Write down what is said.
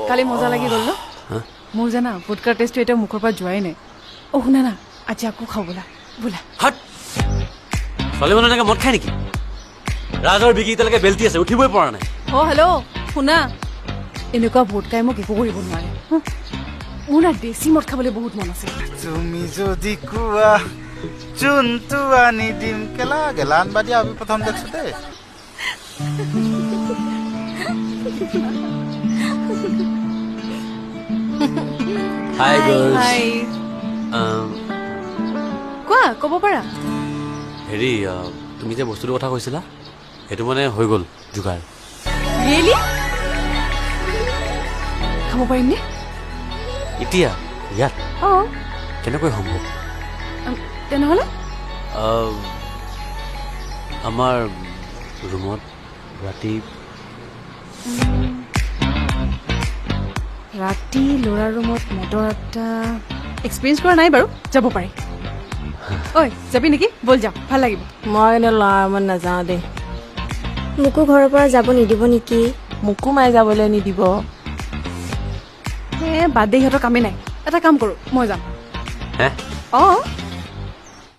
কালি মজা লাগি গ'ল ন? মোৰ জানা ভোটকাৰ টেষ্টটো এতিয়া মুখৰ পৰা যোৱাই নাই। অ' শুনা না, আজি আকৌ খাওঁ বোলা বোলা। হাত, ছোৱালী মানুহ এনেকৈ মদ খায় নেকি? ৰাজৰ বিকি এতিয়ালৈকে বেলতি আছে, উঠিবই পৰা নাই। অ' হেল্ল' শুনা, এনেকুৱা ভোটকাই মোক একো কৰিব নোৱাৰে। মোৰ না দেশী মদ খাবলৈ বহুত মন আছে। তুমি যদি কোৱা যোনটো আনি দিম, কেলা গেলা আনবা দিয়া আমি প্ৰথম দেখছো দেই। Hi girls. হাই। কোৱা, ক'ব পাৰা। হেৰি, তুমি যে বস্তুটোৰ কথা কৈছিলা, সেইটো মানে হৈ গ'ল যোগাৰ। ৰিয়েলি? খাব পাৰিমনে এতিয়া ইয়াত? অঁ। কেনেকৈ সম্ভৱ? তেনেহ'লে আমাৰ ৰুমত ৰাতি। ৰাতি ল'ৰাৰ ৰুমত মদৰ এটা এক্সপিৰিয়েঞ্চ কৰা নাই বাৰু, যাব পাৰি। ঐ যাবি নেকি? ব'ল যাওঁ, ভাল লাগিব। মই এনে ল'ৰা ৰুমত নাযাওঁ দেই। মোকো ঘৰৰ পৰা যাব নিদিব নেকি? মোকো মায়ে যাবলৈ নিদিব। এ বাদ দে, সিহঁতৰ কামেই নাই। এটা কাম কৰোঁ, মই যাম। হে? অঁ।